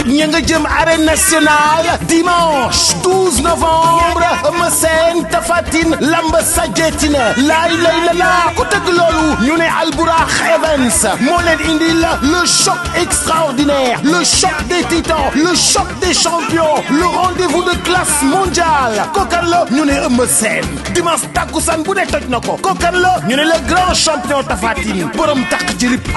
ña nga jëm arène nationale dimanche 12 novembre Eumeu Sène Tapha Tine lamb sajetina laay lay la laa ku tëgg loolu ñu ne Albourakh Events moo leen indil le choc extraordinaire le choc des titans le choc des champions le rendez-vous de classe mondiale kokan la ñu ne Eumeu Sène dimanche takkusaan bu ne toj na ko kokan la ñu ne le grand champion Tapha Tine borom takk ci rip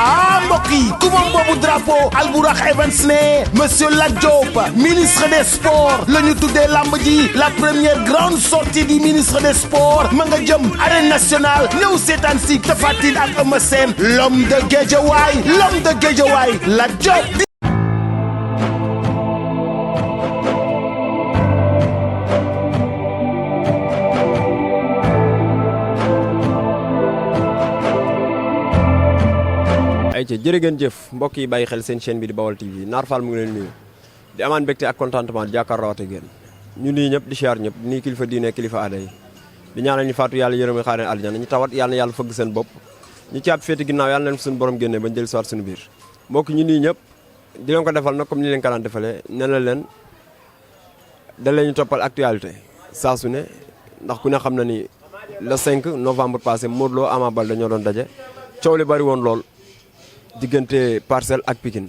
mbokk yi ku moom boobu drapeau Albourakh Events ne Monsieur Lat Diop ministre des sports la ñu tuddee lamb ji la première grande sortie du ministre des sports ma nga jëm arène nationale ñëw seetaan si Tapha Tine ak Eumeu Sène l'homme de Guédiawaye Lat Diop. ayca jërë ngeen jëf mbokk yi bàyyi xel seen chaîne bi di Baol TV Naar Fall mu ngi leen nuyu di amaan mbégte ak contentement di jàkkaarloo ak yéen ñu nuyu ñëpp di siyaar ñëpp di nuyu kilifa diine kilifa aada yi di ñaanal ñu faatu yàlla yërëm xaareen aljana ñu tawat yàlla na yàlla fëgg seen bopp ñu caab féete ginnaaw yàlla na leen suñu borom génne bañ jël soir suñu biir mbokk ñu nuyu ñëpp di leen ko defal nag comme ni leen ko daan defalee nee na leen da leen ñu toppal actualité saa su ne ndax ku ne xam na ni le 5 novembre passé Modou Lo Ama Baldé dañoo doon daje coow li bari woon lool diggante Parcelles ak Pikine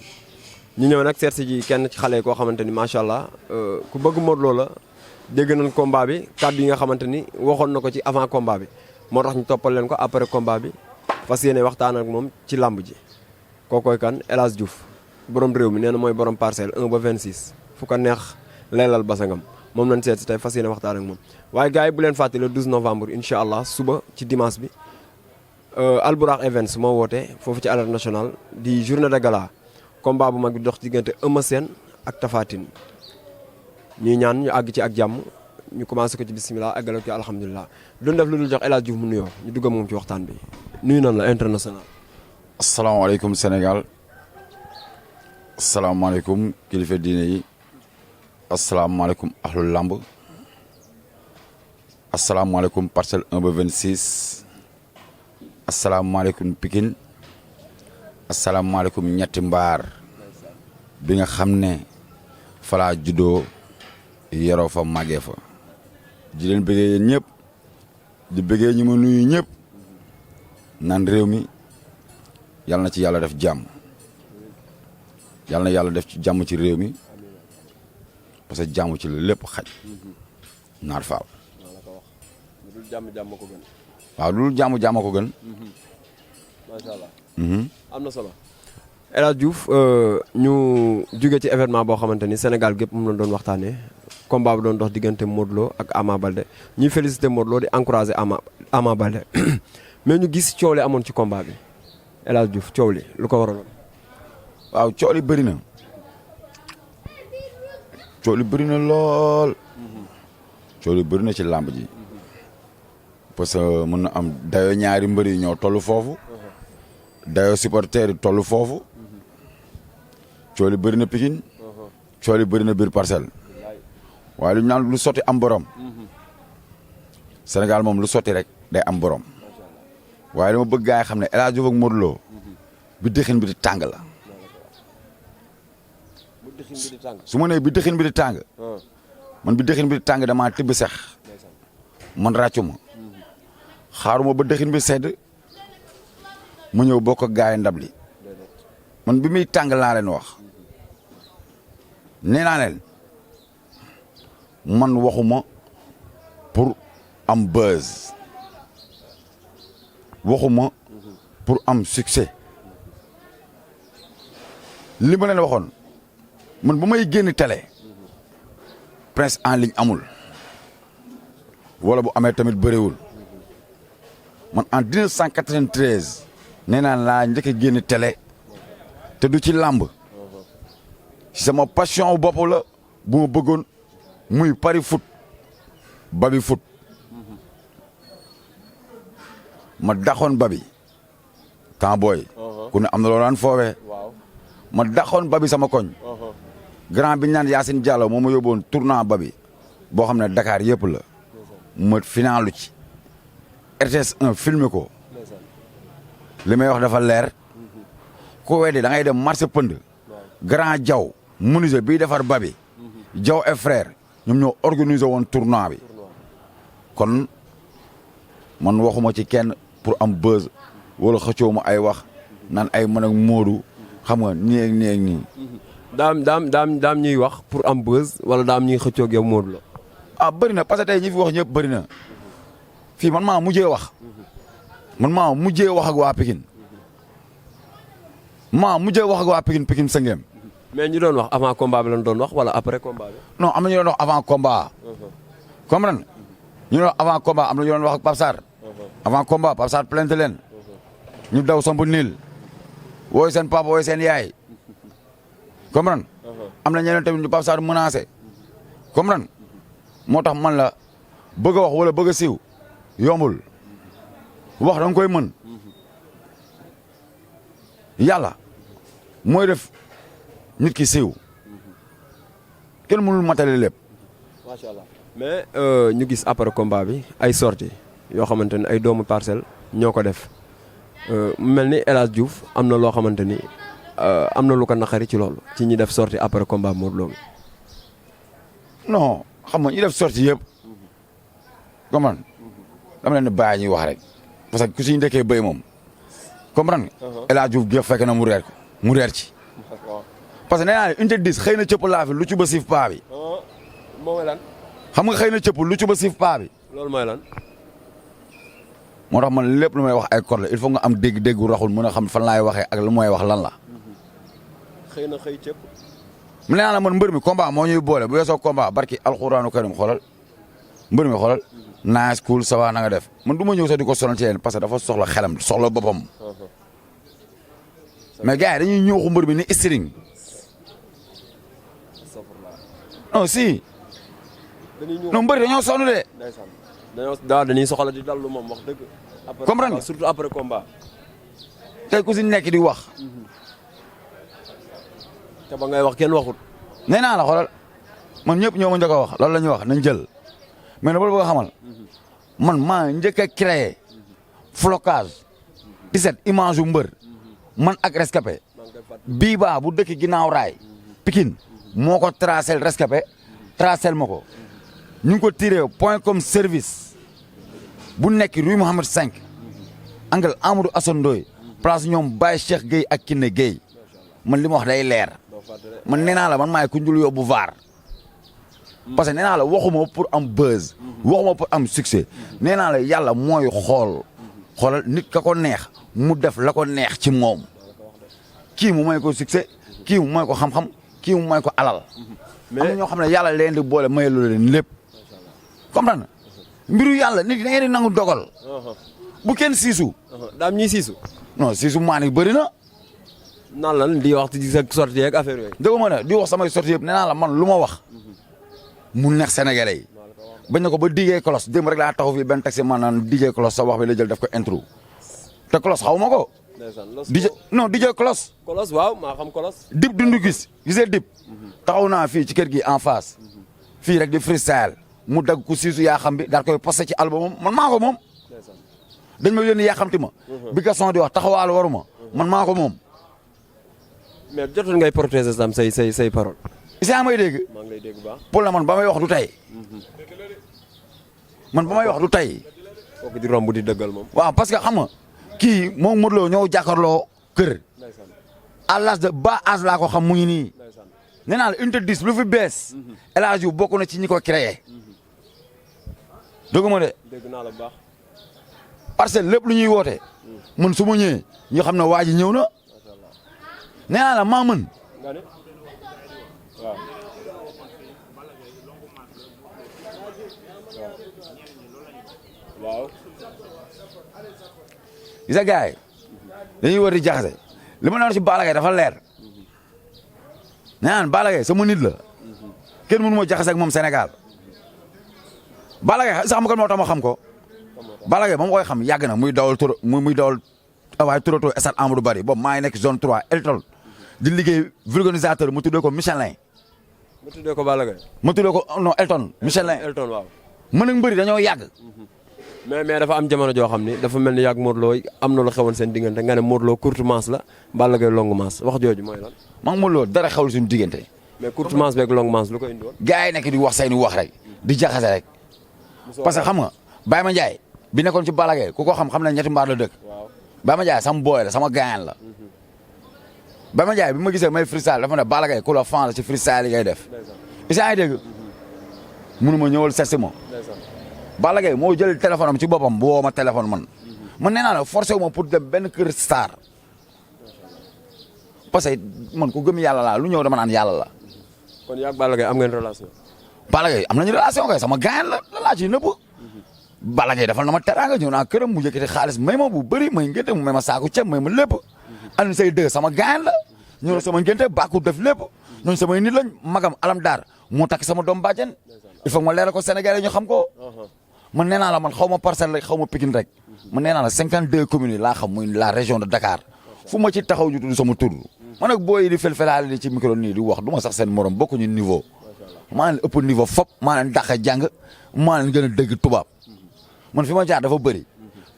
ñu ñëw nag seet si ji kenn ci xale yi koo xamante ni macha allah ku bëgg Modou Lo la dégg nañ combat bi kàddu yi nga xamante ni waxoon na ko ci avant combat bi moo tax ñu toppal leen ko après combat bi fas yéene waxtaan ak moom ci làmb ji kookoy kan El Hadj Diouf borom réew mi nee na mooy borom Parcelles 1 ba 26 fu ko neex leelal basangam moom lañ seet si tey fas yéene waxtaan ak moom waaye gars yi bu leen fàtte le 12 novembre incha allah suba ci dimanche bi Albourakh Events moo woote foofu ci arène nationale di journée de gala combat bu mag bi dox diggante Eumeu Sène ak Tapha Tine ñuy ñaan ñu àgg ci ak jàmm ñu commencé ko ci bisimilah àggale ko ci alhamdulilah duñ def lu dul jox El Hadj Diouf mu nuyoo ñu dugg moom ci waxtaan bi nuyu nan la international. asalaamaaleykum Sénégal asalaamaaleykum kilifa diine yi asalaamaaleykum ahlul lamb asalaamaaleykum Parcelles 1 ba 26. asalaamaaleykum Pikine asalaamaaleykum ñetti mbaar bi nga xam ne falaa juddoo yeroo fa màggee fa di leen bëggee yéen ñëpp di bëggee ñu ma nuyu ñëpp naan réew mi yàlla na ci yàlla def jàmm yàlla na yàlla def ci jàmm ci réew mi parce que jàmm ci la lépp xaj Naar Fall waaw loolu jàmm ko gën. macha allah. am na solo. El Hadj Diouf ñu jóge ci événement boo xamante ni Sénégal gépp moom la doon waxtaanee combat bi doon dox diggante Modou Lo ak Ama Baldé ñuy félicité Modou Lo di encouragé Ama Baldé mais ñu gis coow li amoon ci combat bi El Hadj Diouf coow li lu ko waraloon. waaw coow li bëri na. coow li bëri na lool. coow li bëri na ci làmb ji. parce que mën na am dayo ñaari mbër yi ñoo toll foofu dayo supporter yi toll foofu coow li bëri na Pikine coow li bëri na biir Parcelles waaye lu ñu naan lu sotti am borom Sénégal moom lu sotti rek day am borom waaye dama bëgg gaa yi xam ne El Hadj Diouf ak Modou Lo bi dëxin bi di tàng la su ma nee bi dëxin bi di tàng man bi dëxin bi di tàng damaa tibb sex man ràccu ma xaaruma ba dëxin bi sedd mu ñëw bokk ak gaay ndab li man bi muy tàng laa leen wax nee naa leen man waxuma pour am buzz waxuma pour am succès li ma leen waxoon man bu may génn télé presse en ligne amul wala bu amee tamit bëriwul man en 1993 nee naa laa njëkk a génn télé te du ci làmb ci sama passion bopp la bu ma bëggoon muy pari foot babi foot ma daxoon babi temps booy ku ne am na loo daan foowee ma daxoon babi sama koñ grand bi ñu naan Yacine Diallo moo ma yóbboon tournoi babi boo xam ne Dakar yëpp la ma finalu ci RTS 1 filmé ko li may wax dafa leer ko weddi da ngay dem marché pënd grand Diaw menuisier bii defar babi Diaw et frère ñoom ñoo organiser woon tournoi bi kon man waxuma ci kenn pour am buzz wala xëccoo ma ay wax naan ay man ak Modou xam nga nii ak nii ak nii. daam ñuy wax pour am buzz wala daam ñuy xëccoo ak yow Modou la. ah bëri na parce que tey ñi fi wax ñëpp bëri na fii man maa mujjee wax ak waa Pikine Pikine Sëngeem. mais ñu doon wax avant combat bi lañ doon wax wala après combat bi. non am na ñu doon wax avant combat. comprendre ñu doon wax avant combat am na ñu doon wax ak Pape Sarr. avant combat Pape Sarr plainte leen. ñu daw sampu niil. wooy seen papa wooy seen yaay. comprendre am na ñeneen tamit ñu Pape Sarr menacé. comprendre moo tax man la bëgg a wax wala bëgg a siiw yombul wax da nga koy mën yàlla mooy def nit ki siiw kenn mënul matale lépp. macha allah mais ñu gis après combat bi ay sorties yoo xamante ni ay doomu Parcelles ñoo ko def mel ni El Hadj Diouf am na loo xamante ni am na lu ko naqari ci loolu ci ñi def sortie après combat Modou Lo bi. non xam nga ñi def sortie yëpp comprendre dama leen di bàyyi ñuy wax rek parce que ku si ndekkee béy moom comprendre nga. El Hadj Diouf géex fekk na mu reer ci. parce que nee naa ne unité 10 xëy na cëpp laa fi lu ci ba siif paa bi. mooy lan. xam nga xëy na cëpp lu ci ba siif paa bi. loolu mooy lan. moo tax man lépp lu may wax ay kor la il faut nga am dégg-déggu raxul mën a xam fan laay waxee ak lu may wax lan la. xëy na xëy cëpp. mu nee naa la man mbër mi combat moo ñuy boole bu weesoo combat barki alxuraanu karim xoolal mbër mi xoolal nice cool ça va na nga def man du ma ñëw sax di ko sonal ci yéen parce que dafa soxla xelam soxla boppam. mais gars yi dañuy ñëw mbër mi ni string. non si. non mbëri dañoo sonn de. dañuy soxla di dallu moom wax dëgg. comprendre nga surtout après combat. tey ku si nekk di wax. te ba ngay wax kenn waxut. nee naa la xoolal man ñëpp ñoo ma njëkk a wax loolu la ñuy wax nañ jël mais nag bëgg a xamal man maa njëkk a créé flocage 17 image yu mbër man ak rescapé bii baa bu dëkk ginnaaw raay Pikine moo ko tracé rescapé tracé ma ko ñu ngi ko tiré point comme service bu nekk rue Mohamed 5 angle Amadou Assane Ndoye place ñoom Baye Cheikh Gueye ak Kiné Gueye man li ma wax day leer man nee naa la man maay ku njul yóbbu vaar parce que nee naa la waxuma pour am buzz waxuma pour am succès nee naa la yàlla mooy xoolal nit ka ko neex mu def la ko neex ci moom kii mu may ko succès kii mu may ko xam-xam kii mu may ko alal. mais am na ñoo xam ne yàlla leen di boole mayelu leen lépp comprendre mbiru yàlla nit da ngeen di nangu dogal bu kenn siisu. daam ñuy siisu. non siisu maan yi bëri na. naan lan di wax ci sa sortie ak affaire yooyu. dëgg ma ne di wax samay sortie yëpp nee naa la man lu ma wax mu neex Sénégalais yi bañ na ko ba DJ Kolos démb rek laa taxaw fii benn taxi man naan DJ Kolos sa wax bi la jël def ko intro te Kolos xaw ma ko. DJ Kolos. Kolos waaw maa xam Kolos. Dip dundu gisee Dip. taxaw naa fii ci kër gi en face fii rek di freestyle mu dagg ku siisu yaa xam bi daal koy posté ci album man maa ko moom. dañ ma yónni yaa xamti ma. bi ka son di wax taxawaal waruma man maa ko moom. mais jotul ngay protéger sam say parole. Issa may dégg. maa ngi lay dégg baax. pour la man ba may wax du tey. man ba may wax du tey. kooku di romb di dëggal moom. waaw parce que xam nga kii moom Modou Lo ñoo jàkkaarloo kër. à l'âge de bas âge laa ko xam mu ngi nii. nee naa la unité 10 lu fi bees. El Hadj Diouf bokk na ci ñi ko créé. dëgg ma de. dégg naa la baax. parce que lépp lu ñuy woote. man su ma ñëwee ñu xam ne waa ji ñëw na. nee naa la maa mën. waaw. waaw. gis nga gars yi dañuy war di jaxase li ma naan ci Balla Gaye dafa leer. nee naa Balla Gaye sama nit la. kenn mënu ma jaxase ak moom Sénégal. Balla Gaye sax ma ko moo tax ma xam ko. Balla Gaye ba ma koy xam yàgg na muy dawal muy dawal waaye Toronto stade Amadou Barry boobu maa ngi nekk zone 3 Elton di liggéey vulcanisateur mu tuddee ko Michelin. mu tuddee ko Balla Gaye. mu tuddee ko non Elton Michelin. Elton waaw. mën ak mbëri dañoo yàgg. mais dafa am jamono joo xam ni dafa mel ni yàgg Modou Lo am na lu xewoon seen diggante nga ne Modou Lo courte manche la Balla Gaye longue manche wax jooju mooy lan. maa ngi Modou Lo dara xewul suñu diggante. mais courte manche beeg longue manche lu ko indi woon. gars yi nekk di wax seeni wax rek di jaxase rek parce que xam nga Baye Mandiaye bi nekkoon ci Balla Gaye ku ko xam ne ñetti mbaar la dëkk. waaw Baye Mandiaye sama booy la sama gaañan la. Baye Mandiaye bi ma gisee may freestyle dafa ne Balla Gaye ku la fan la ci freestyle yi ngay def. isa ay dégg mënu ma ñëwal seet si ma. Balla Gaye moo jël téléphone am ci boppam bu woo ma téléphone man nee naa la forcé wu ma pour dem benn kër star parce que man ku gëm yàlla laa lu ñëw dama naan yàlla la. kon yaa ak Balla Gaye am ngeen relation. Balla Gaye am nañu relation kay sama gaañ la laa ciy nëbb. Balla Gaye defal na ma teraanga ñëw naa këram mu yëkkati xaalis may ma bu bëri may ngénte mu may ma saako ceeb may ma lépp. Alioune Seye 2 sama gaañ la ñëw na sama ngénte bàkku def lépp ñooñu samay nit lañ magam alam daar moo takk sama doom bàjjen il faut ma leeral ko Sénégalais ñu xam ko. man nee naa la man xaw ma Parcelles rek xaw ma Pikine rek man nee naa la 52 communes yi laa xam muy la région de Dakar fu ma ci taxaw ñu tudd sama tur. man nag booy di felfelaale ci micro nii di wax du ma sax seen morom bokkuñu niveau. maa leen ëpp niveau fop maa leen dàq jàng maa leen gën a dégg tubaab man fi ma jaar dafa bëri.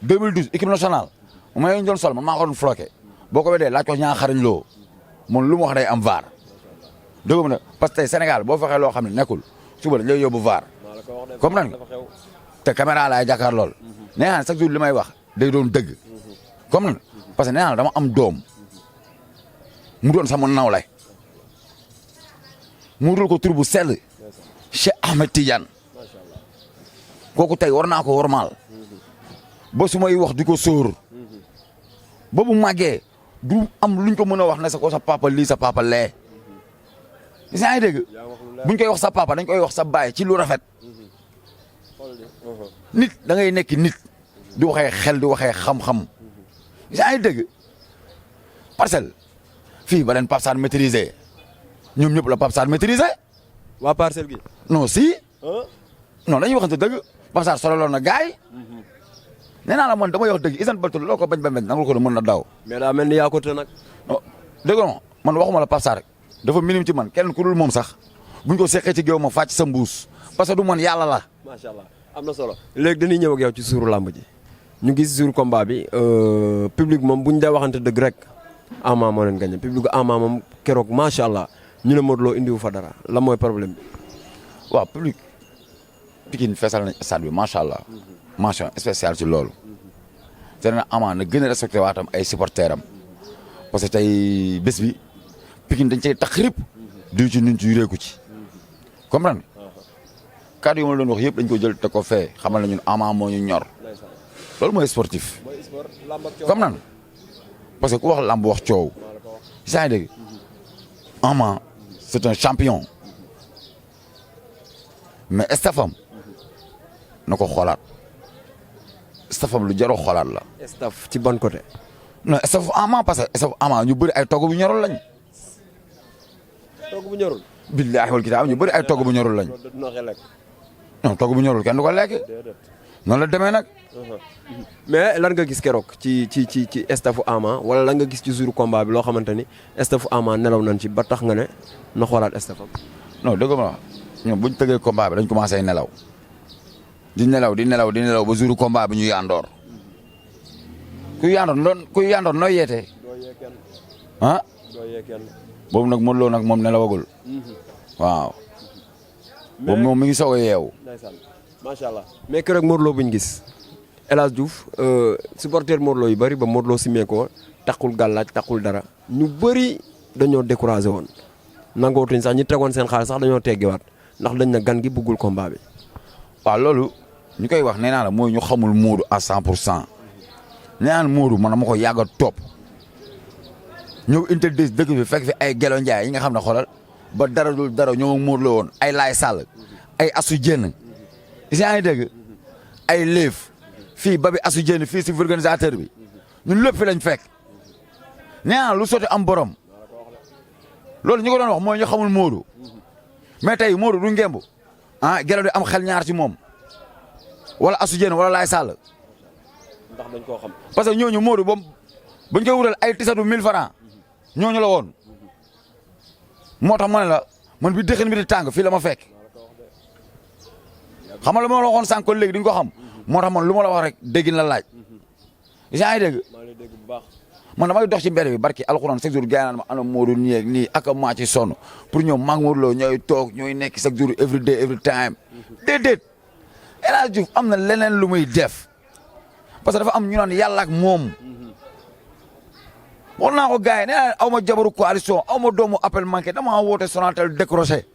2012 équipe nationale ma leen doon sol man maa ko doon floqué boo ko weddee laaj ko ñaa xarañ loo man lu ma wax day am vaar dëgg ma ne parce que tey Sénégal boo fexee loo xam ne nekkul suba dañ lay yóbbu vaar comme nan te caméra laay jàkkaar lool nee naa chaque jour li may wax day doon dëgg comme nan parce que nee naa dama am doom mu doon sama nawlay mu dul ko tur bu sell Cheikh Ahmed Tidiane kooku tey war naa ko wormaal ba su may wax di ko sóor ba bu màggee du am luñ ko mën a wax ne sa ko sa papa lii sa papa lee gis nga dégg buñ koy wax sa papa dañ koy wax sa baay ci lu rafet nit da ngay nekk nit di waxee xel di waxee xam-xam gis nga dégg Parcelles fii ba leen Pape Sarr maîtriser ñoom ñëpp la Pape Sarr maîtriser. waa Parcelles gi. non si. non dañuy waxante dëgg Pape Sarr sololoon na gars yi nee naa la man damay wax dëgg Isane Baltul loo ko bañ nangul ko mën na daw. mais daa mel ni yaa ko të nag. non dëgg nga man waxuma la Pape Sarr rek dafa minime ci man kenn ku dul moom sax buñ ko seqee ci géew ma fàcc sa mbuus parce que du man yàlla la. macha allah am na solo. léegi dañuy ñëw ak yow ci suuru làmb ji ñu gis suuru combat bi public moom buñ dee waxante dëgg rek Ama moo leen gagné public Ama moom keroog macha allah ñu ne Modou Lo indiwu fa dara la mooy problème bi. waaw public Pikine feesal nañ stade bi macha allah mention spéciale ci loolu. te ne Ama na gën a respecté waatam ay supporters am parce que tey bés bi Pikine dañ cay tax rip du ci ñun ci réeku ci comprendre kàddu yi ma la doon wax yëpp dañ ko jël te ko fee xamal na ñun Ama moo ñu ñor loolu mooy sportif comme nan parce que ku wax lamb wax coow saa dégg Ama c'est un champion mais staffam na ko xoolaat staffam lu jaroo xoolaat la. staff ci bon côté. non staff Ama parce que staff Ama ñu bëri ay togg bu ñorul lañ. togg bu ñorul. billaahi wal kitaab ñu bëri ay togg bu ñorul lañ. non togg bu ñorul kenn du ko lekk. noonu la demee nag. mais lan nga gis keroog ci staffu Ama wala lan nga gis ci jour combat bi loo xamante ni staffu Ama nelaw nañ ci ba tax nga ne na xoolaat staffam. non dëgg ma ñoom buñ tëggee combat bi dañ commencé nelaw di nelaw ba jour combat bi ñu yandoor kuy yandoor nooy yeetee. doo yee kenn. ah. doo yee kenn. boobu nag Modou Lo nag moom nelawagul. waaw. boobu moom mi ngi soog a yeewu. ndeysaan macha allah mais keroog Modou Lo bu ñu gis El Hadj Diouf supporter Modou Lo yu bëri ba Modou Lo simee ko taxul gàllaaj taxul dara ñu bëri dañoo découragé woon nangootuñ sax ñi tegoon seen xaalis sax dañoo teggiwaat ndax dañ na gan gi bëggul combat bi. waaw loolu ñu koy wax nee naa la mooy ñu xamul Modou à 100% nee naa la Modou man ma ko yàgg a topp ñëw interdit dëkk bi fekk fi ay Gelo Ndiaye yi nga xam ne xoolal ba dara dul dara ñoo Modou Lo woon ay Laay Sall ay Asu Dieng yaa ngi dégg ay Léef fii ba bi Asu Dieng fii si organisateur bi ñun lépp fi lañ fekk nee naa lu sotti am borom loolu ñu ko doon wax mooy ñu xamul Modou mais tey Modou du ngemb Gelo di am xel ñaar ci moom wala Asu Dieng wala Laay Sall ndax dañ koo xam. parce que ñooñu Modou ba buñ koy wutal ay tisatu 1000 francs ñooñu la woon moo tax ma ne la man bi dëxin bi di tàng fii la ma fekk xam nga la ma la waxoon sànq léegi di nga ko xam moo tax man lu ma la wax rek dégg la laaj. yaa ngi dégg. maa ngi lay dégg bu baax. man damay dox ci mbedd bi barki alxuraan chaque jour gars yi naan ma ana Modou nii ak nii ak maa ci sonn pour ñoom maa ngi Modou Lo ñooy toog ñooy nekk chaque jour every day every time. déedéet El Hadj Diouf am na leneen lu muy def parce que dafa am ñu naan yàlla ak moom. wax naa ko gars yi nee naa aw ma jabaru coalition aw ma doomu appel manqué damaa woote Sonatel décroché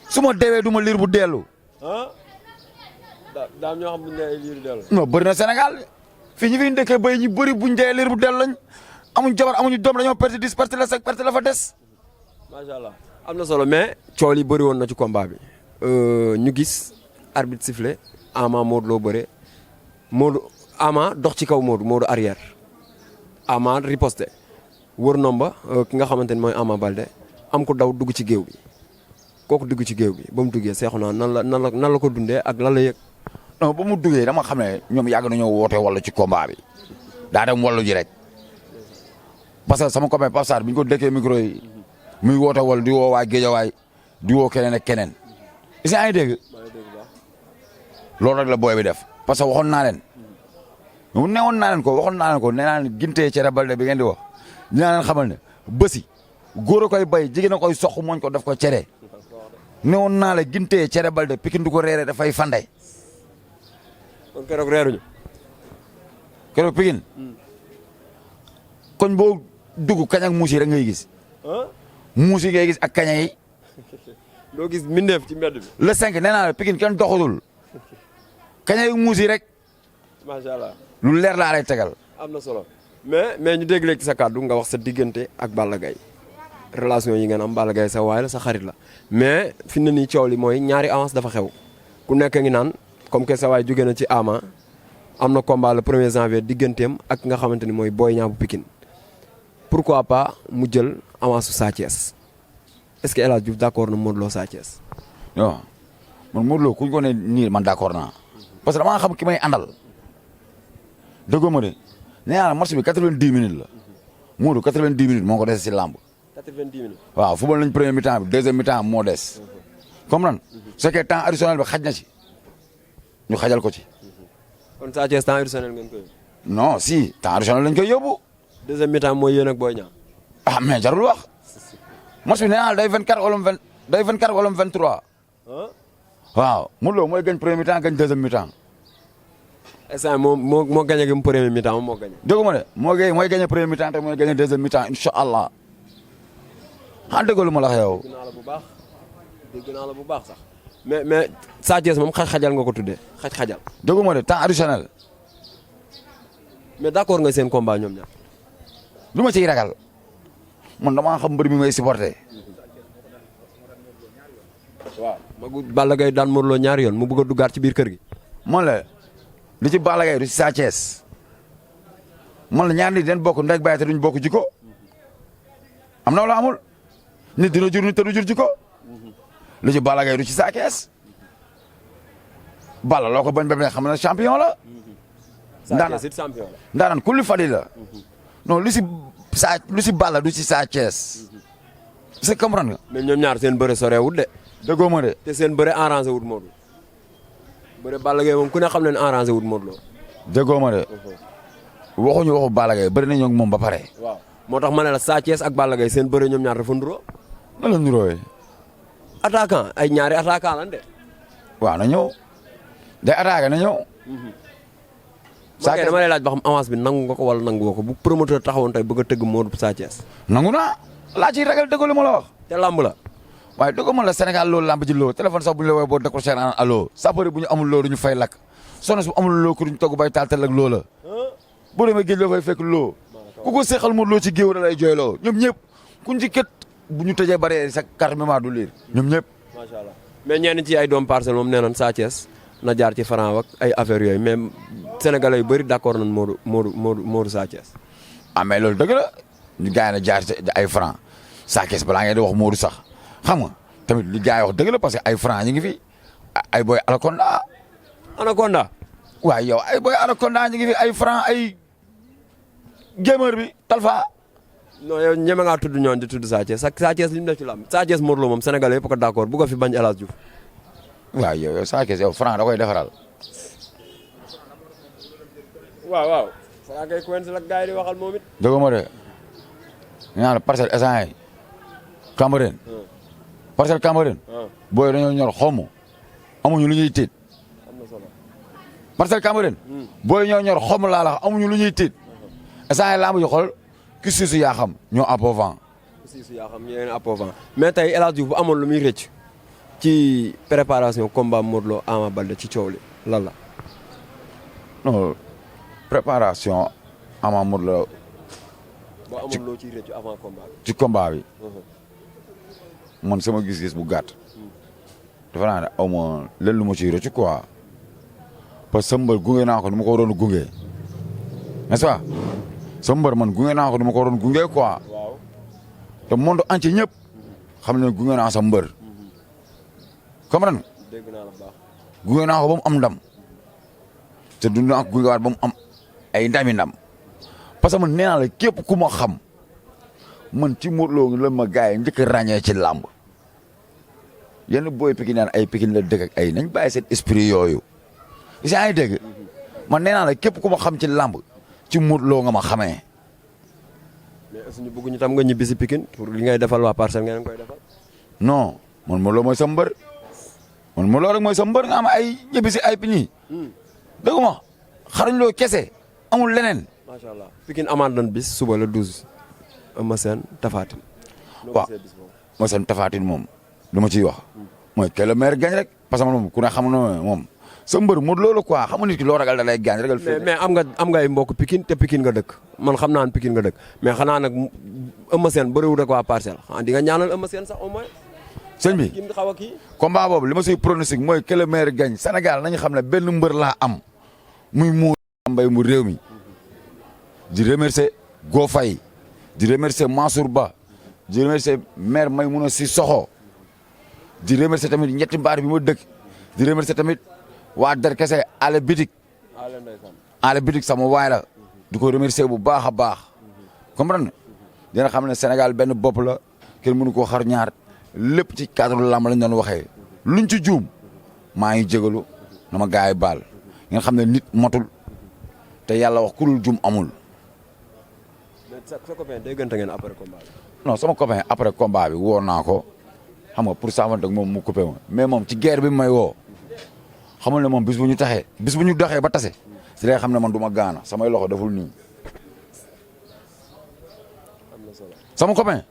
su ma deewee du ma liir bu dellu. daam ñoo xam bu ñu dee liir bu dellu. non bëri na Sénégal fii ñu fi ndëkkee bay ñu bëri bu ñu dee liir bu dellu lañ amuñ jabar amuñu doom dañoo perte 10 perte la sec perte la fa des. macha allah am na solo mais coow li bëri woon na ci combat bi ñu gis arbitre sifflé Ama Modou Lo bëre Modou Ama dox ci kaw Modou arrière Ama riposté wër nomba ki nga xamante ni mooy Ama Baldé am ko daw dugg ci géew bi kooku dugg ci géew bi ba mu duggee seexu naa nan la ko dundee ak lan la yëg. non ba mu duggee dama xam ne ñoom yàgg nañoo woote wala ci combat bi daa dem wallu ji rek parce que sama copain Pape Sarr bi ñu ko dëkkee micro yi muy woote wala di woo waa Géejawaay di woo keneen ak keneen is yaa ngi dégg loolu rek la booy bi def parce que waxoon naa leen waxoon naa leen ko nee naa leen gintee cere balde bi ngeen di wax dinaa leen xamal ne bësi góor a koy bay jigéen a koy sox mooñ ko def ko cere newoon naa la gintee cere balde Pikine du ko reere dafay fande. kon keroog reeruñu. keroog Pikine koñ boo dugg kañ ak muus yi rek ngay gis. muus yi ngay gis ak kaña yi. doo gis mbindeef ci mbedd bi. le 5 nee naa la Pikine kenn doxatul kaña yi muus yi rek. macha allah lu leer laa lay tegal. am na solo mais ñu dégg léegi sa kàddu nga wax sa diggante ak Balla Gaye relation yi ngeen am Balla Gaye sa waay la sa xarit la mais fi mu ne nii coow li mooy ñaari avance dafa xew ku nekk ngi naan comme que sa waay jóge na ci Ama am na combat le 1er janvier digganteem ak nga xamante ni mooy Boy Niang bu Pikine pourquoi pas mu jël avance su Sa Thiès est-ce que El Hadj Diouf d'accord na Modou Lo Sa Thiès. non man Modou Lo ku ñu ko ne nii man d'accord naa parce que damaa xam ki may àndal déggoo ma de nee naa la match bi 90 minutes la Modou 90 minutes moo ko des si làmb. 90 minutes. waaw football nañ premier mi-temps bi deuxième mi-temps moo des. comme nan su fekkee temps additionnel bi xaj na ci ñu xajal ko ci. kon Sa Thiès temps additionnel ngeen koy. non si temps additionnel lañ koy yóbbu. deuxième mi-temps mooy yéen ak Boy Niang. ah mais jarul wax match bi nee naa la day 24 wala 23. waaw Modou Lo mooy gañ premier mi-temps gañ deuxième mi-temps. instant moo gagné gi mu premier mi-temps moom moo gagné. déggu ma de mooy gagné premier mi-temps te mooy gagné deuxième mi-temps incha allah ah déggu lu ma la wax yow. dégg naa la bu baax dégg naa la bu baax sax mais Sa Thiès moom xaj-xajal nga ko tuddee xaj-xajal. déggu ma de temps additionnel. mais d'accord nga seen combat ñoom ñaar. lu ma ciy ragal man damaa xam mbër mi may supporté. waaw magu Balla Gaye daan Modou Lo ñaari yoon mu bëgg a duggaat ci biir kër gi. man la li ci Balla Gaye du ci Sa Thiès man la ñaar nit den bokk ndek bàyyi te duñ bokk jikko am na wala amul nit dina jur nit te du jur jikko li ci Balla Gaye du ci Sa Thiès Balla loo ko bañ ba xam na champion la. Sa Thiès it champion la. ndaanaan kulli fali la non lu si Balla du ci Sa Thiès c'est comprendre nga. mais ñoom ñaar seen bëre sorewut de. déggoo ma de. te seen bëre arrangé wut Modou. bëre Balla Gaye moom ku ne xam ne arrangé wut Modou Lo. déggoo ma de. waxuñu waxu Balla Gaye bëri nañoo ak moom ba pare. waaw moo tax ma ne la Sa Thiès ak Balla Gaye seen bëre ñoom ñaar dafa nduroo. nan la niroowee. attaquant ay ñaari attaquant lan de. waaw na ñëw day attaqué na ñëw. Sa Thiès dama lay laaj ba xam avance bi nangu nga ko wala nangu nga ko bu promoteur taxawoon tey bëgg a tëgg Modou Sa Thiès. nangu naa laa ciy ragal déggoo li ma la wax. te lamb la. waaye déggoo ma la Sénégal loolu lamb ji loo téléphone sax bu ñu la woowee boo décroché naan allo sapeur bu ñu amul loo du ñu fay lakk sonos bu amul loo ko duñ togg bay taal tel ak loo la boo demee géej loo fay fekk loo ku ko seexal Modou Lo ci géew da lay jooyloo ñoom ñëpp kuñ ci kët bu ñu tëjee bare sa carte mémoire du liir ñoom ñëpp. macha allah mais ñenn ci ay doom parcelle moom nee nañ Sa Thiès na jaar ci franc ak ay affaires yooyu mais sénégalais yu bëri d'accord nañ Modou Sa Thiès. ah mais loolu dëgg la ñu gars yi na jaar ci ay franc Sa Thiès balaa ngeen di wax Modou sax xam nga tamit li gars yi wax dëgg la parce que ay franc ñu ngi fi ay boy anaconda. anaconda. waaye yow ay boy anaconda ñu ngi fi ay franc ay gamer bi talfa. non yow ñeme ngaa tudd ñooñu di tudd Sa Thiès Sa Thiès li mu def ci lamb Sa Thiès Modou Lo moom sénégalais yëpp ko d'accord bu ko fi bañ El Hadj Diouf. waaw yow Sa Thiès yow Franc da koy defaral. waaw. Franc kay Quench la gars yi di waxal moom it. dëgg ma de ñu naan parcelle essence yi Cambérène. parcelle Cambérène. booy dañoo ñor xomm amuñu lu ñuy tiit. am na solo. parcelle Cambérène. booy ñoo ñor xomm laa la amuñu lu ñuy tiit. essence yi laa ma xool ki suusu yaa xam ñoo appauvant. si yaa xam yéen appauvant mais tey El Hadj Diouf bu amoon lu muy rëcc ci préparation combat Modou Lo Ama Baldé ci coow li lan la. non préparation Ama Modou Lo boo amoon loo ciy rëcc avant combat bi. ci combat bi. man sama gis-gis bu gàtt. dafa naa ne aw ma lenn lu ma ciy rëcc quoi parce que sa mbër gunge naa ko ni ma ko waroon gunge n'est-ce pas sa mbër man gunge naa ko ni ma ko waroon gunge quoi. waaw. te monde entier ñëpp xam ne gunge naa sa mbër. comprendre nga. dégg naa la baax. gunge naa ko ba mu am ndam te dund naa ko gungewaat ba mu am ay ndami ndam parce que man nee naa la képp ku ma xam man ci Modou Lo la ma gars yi njëkk a ràññee ci làmb yenn booy Pikine naan ay Pikine la dëkk ak ay nañ bàyyi seen esprit yooyu. is yaa ngi dégg man nee naa la képp ku ma xam ci làmb ci Modou Lo nga ma xamee. mais est-ce que ñu bëgg ñu tam nga ñibbi si Pikine pour li ngay defal waa Parcelles ngeen koy defal. non man Modou Lo mooy sa mbër man Modou Lo rek mooy sa mbër nga am ay ñibbi si ay piñi dëgg ma xarañ loo kese amul leneen. macha allah Pikine amaat nañ bis suba la 12. Eumeu Sène Tapha Tine. waaw Eumeu Sène Tapha Tine moom lu ma ciy wax mooy que le maire gañ rek parce que moom ku ne xam na moom sa mbër Modou Lo la quoi xam nga nit ki loo ragal da lay gaañ ragal. mais am nga ay mbokk Pikine te Pikine nga dëkk man xam naa ne Pikine nga dëkk mais xanaa nag Eumeu Sène bëriwul ak waa Parcelles xanaa di nga ñaanal Eumeu Sène sax au moins. sëñ bi Pikine xaw a kii. combat boobu li ma siy pronostic mooy que le maire gañ Sénégal nañu xam ne benn mbër laa am muy Modou Mbay mu réew mi di remercier Go Faye di remercier Mansour Ba di remercier maire Maymouna Sissoko di remercier tamit ñetti mbaar bi ma dëkk di remercier tamit waa Derkese ale bitik ale bitik sama waay la di ko remercier bu baax a baax comprendre dina xam ne Sénégal benn bopp la kenn mënu koo xar ñaar lépp ci cadre lamb lañ doon waxee luñ ci juum maa ngi jégalu na ma gars yi baal ngeen xam ne nit motul te yàlla wax ku dul juum amul. mais sa copain déggante ngeen après combat bi. non sama copain après combat bi woo naa ko xam nga pour saafante ak moom mu coupé ma mais moom ci guerre bi may woo xamul ne moom bis bu ñu doxee ba tase si lay xam ne man du ma gaana samay loxo deful nii. am na solo. sama copain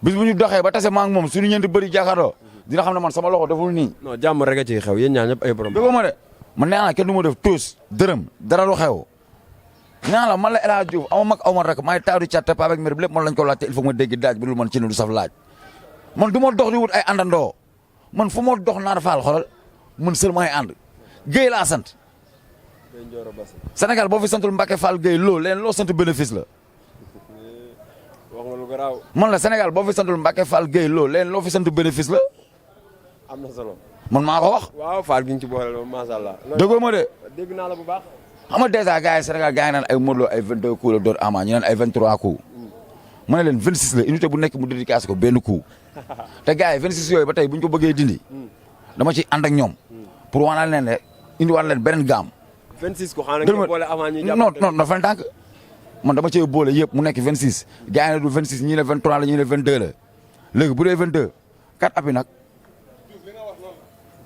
bis bu ñu doxee ba tase maa ngi moom suñu ñeenti bëri jàkkaarloo dina xam ne man sama loxo deful nii. non jàmm rek a ciy xew yéen ñaa ñëpp ay borom. dégg nga ma de man nee naa kenn du ma def tuus dërëm dara lu xew. nee la man la El Hadj Diouf ama mag aw ma rek maay taadu cat te Pape ak Mbir lépp man lañ ko laajte il faut ma dégg daaj bi dul man ci ne du saf laaj man du ma dox di wut ay àndandoo man fu ma dox naar faal xolal man seulement ay ànd Guèye laa sant. Sénégal boo fi santul Mbacke Fall Guèye loo leen loo sant bénéfice la. wax nga lu garaaw. man la Sénégal boo fi santul Mbacke Fall Guèye loo leen loo fi sant bénéfice la. am na solo. man maa ko wax. waaw Fall gi ñu ci boole loolu macha allah. déggoo ma de. dégg naa la bu baax. xam nga dèjà gars yi Sénégal gars yi naan ay Modou Lo ay 22 coups la door Ama ñu naan ay 23 coups. ma ne leen 26 la unité bu nekk mu dédicace ko benn coup. te gars yi 26 yooyu ba tey bu ñu ko bëggee dindi. dama ci ànd ak ñoom. pour wanal leen ne indiwaat leen beneen gaam. 26 ko xanaa nga boole avant ñuy jàpp. non dafa tànk man dama cee boole yëpp mu nekk 26. gars yi ne du 26 ñii ne 23 la ñii ne 22 la léegi bu dee 22 4 appuis nag.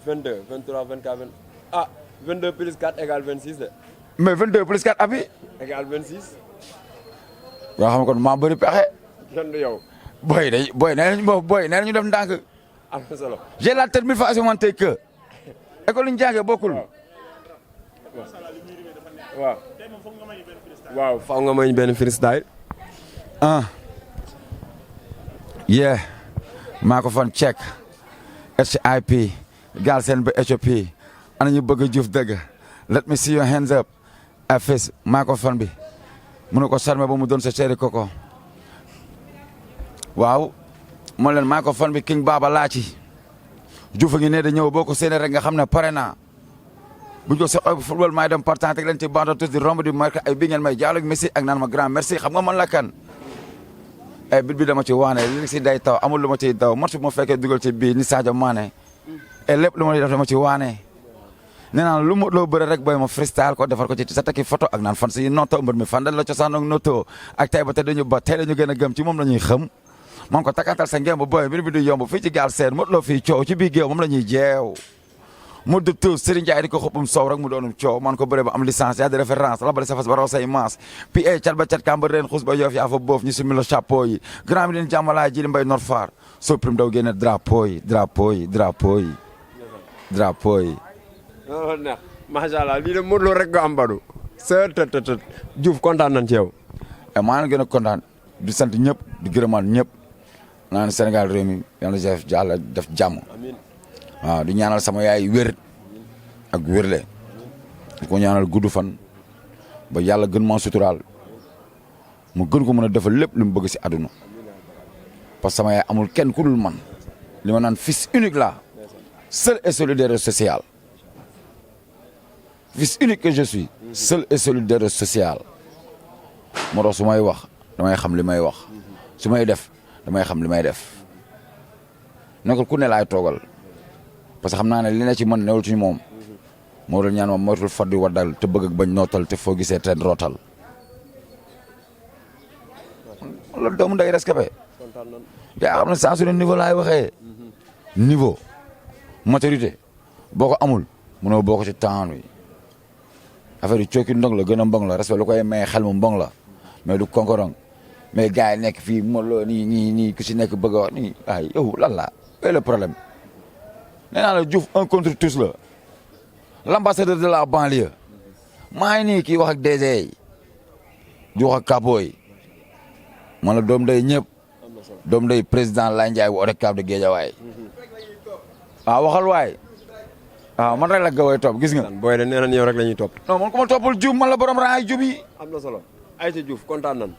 22 23 24 20 ah 22 plus 4 égale 26 de. mais 22 plus 4 appuis. égale 26. yoo xam ne kon maa bëri pexe. kenn du yow. booy nee nañu def ndànk. am na solo. j'ai la tête mille fois augmentée que. école yi ñu jàngee bokkul. waaw faaw nga may benn freestyle. yeah maa ko fan check HIP Galsen ba Éthiopie ana ñu bëgg a juuf dëgg let me see your hands up afis maa ko fan bi mu ne ko charmé ba mu doon sa chéri koko waaw man leen maa ko fan bi king baba laa ci juufa ngi ne da ñëw boo ko séenee rek nga xam ne pare naa buñ ko soxla football maay dem partant teg leen ci bande tous di romb di marqué ay bi ngeen may jaalog Messi ak naan ma grand merci xam nga man la kan ay bit bi dama ci waane li si day taw amul lu ma ciy daw match bu ma fekkee dugal ci bii ni Sadio Mané et lépp lu ma def dama ci waane nee naa lu Modou Lo bëre rek booy ma freestyle ko defar ko ci sa tekki photo ak naan fan si noto mbër mi fan la cosaan ak noto ak tey ba tey dañu gën a gëm ci moom la ñuy xam man ko takkantal sa ngeen ba booy mbir bi du yomb fii ci gaal seen Modou Lo fii coow ci biir géew moom la ñuy jeew mu de tout Serigne Ndiaye di ko xëppum soow rek mu doonum coow man ko bëre ba am licence yaa di référence la bale sa fas ba raw say maas puis cat ba cat kamba reen xus ba yoof yaa fa boof ñu sumi la chapeau yi grand bi leen jàmmalaay ji li mbay Nord Foire soo prime daw génne drapeau yi neex macha allah lii de Modou Lo rek nga am Badou sa tët Diouf kontaan nañ ci yow maa ngi gën a kontaan di sant ñëpp di gërëmaan ñëpp naan Sénégal réew mi yàlla def jàmm waaw di ñaanal sama yaay wér ak wérle di ko ñaanal gudd fan ba yàlla gën maa suturaal mu gën ko mën a defal lépp li mu bëgg si àdduna parce que sama yaay amul kenn ku dul man li ma naan fils unique la seul et solidaire et social fils unique que je suis seul et solidaire et social moo tax su may wax damay xam li may wax su may def damay xam li may def nekkul ku ne laay toogal parce que xam naa ne li ne ci man newul ci moom moo doon ñaan ma moytul faddi waddal te bëgg ak bañ nootal te foo gisee teen rootal loolu doomu nday rescapé yaa xam ne saa su ne niveau laay waxee niveau maturité boo ko amul mënoo boo ko ci temps wi affaire yi cooki ndong la gën a mbong la respect lu koy may xel mu mbong la mais du konkorong mais gars yi nekk fii Modou Lo nii ku si nekk bëgg a wax nii ay yow lan la le problème nee naa la Diouf un contre tous la l'ambassadeur de la banlieue maa ngi nii kii wax ak DG yi di wax ak capot yi man la doom day ñëpp doom day président Laye Ndiaye bu ODCAV de Guédiawaye waaw waxal waay waaw man rek la gaway topp gis nga. booy de nee nañ yow rek la ñuy topp. non man ku ma toppul Diouf man la borom raay Diouf yi. am na solo Aïcha Diouf kontaan nañ.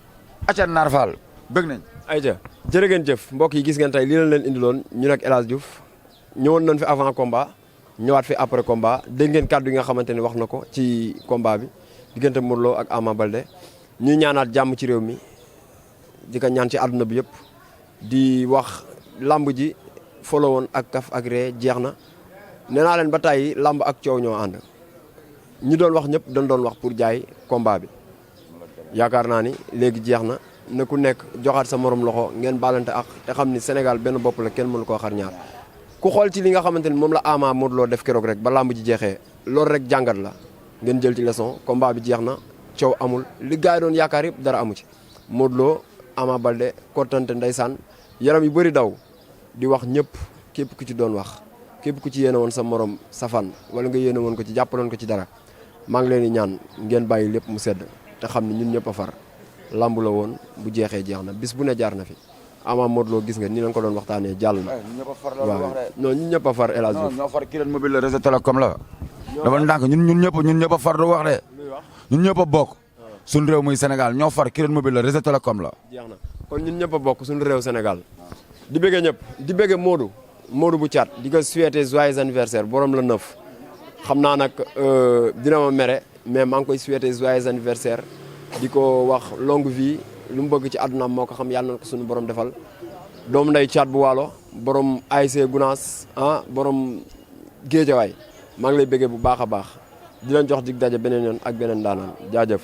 Aïcha Naar Fall bëgg nañ. Aïcha jërë ngeen jëf mbokk yi gis ngeen tey lii lañ leen indiloon ñu nekk El Hadj Diouf ñëwoon nañ fi avant combat ñëwaat fi après combat dégg ngeen kàddu yi nga xamante ne wax na ko ci combat bi diggante Modou Lo ak Ama Baldé ñuy ñaanaat jàmm ci réew mi di ko ñaan ci àdduna bi yëpp di wax lamb ji folo woon ak kaf ak ree jeex na nee naa leen ba tàyyi lamb ak coow ñoo ànd ñi doon wax ñëpp dañ doon wax pour jaay combat bi yaakaar naa ni léegi jeex na ku nekk joxaat sa morom loxo ngeen baalante ak te xam ni Sénégal benn bopp la kenn mënu koo xar ñaar ku xool ci li nga xamante ni moom la Ama Modou Lo def keroog rek ba lamb ji jeexee loolu rek jàngat la ngeen jël ci leçon combat bi jeex na coow amul li gars yi doon yaakaar yëpp dara amu ci Modou Lo Ama Baldé kottante ndeysaan yaram yu bëri daw di wax ñëpp képp ku ci doon wax képp ku ci yéene woon sa morom safan wala nga yéene woon ko ci jàppaloon ko ci dara maa ngi leen di ñaan ngeen bàyyi lépp mu sedd te xam ne ñun ñëpp a far lamb la woon bu jeexee jeex na bis bu ne jaar na fi Ama Modou Lo gis nga ni lañ ko doon waxtaanee jàll na. waaw non ñun ñëpp a far El Hadj Diouf. ñoo far Kirène mobile la réseau télécom la. dafa ndànk ñun ñëpp a far du wax de. ñun ñëpp a bokk. suñu réew muy Sénégal ñoo far Kirène mobile la réseau télécom la. jeex na kon ñun ñëpp a bokk suñu réew Sénégal. di bëggee ñëpp di bëggee Modou bu caat di ko souhaiter joyeux anniversaire borom la 9 xam naa nag dina ma mere mais maa ngi koy souhaiter joyeux anniversaire di ko wax longue vie lu mu bëgg ci àddunaam moo ko xam yàlla na ko suñu borom defal doomu nday caat bu waalo borom ASC Gunaas borom Géejawaay maa ngi lay bëggee bu baax a baax di leen jox dig daje beneen yoon ak beneen daanaan jaajëf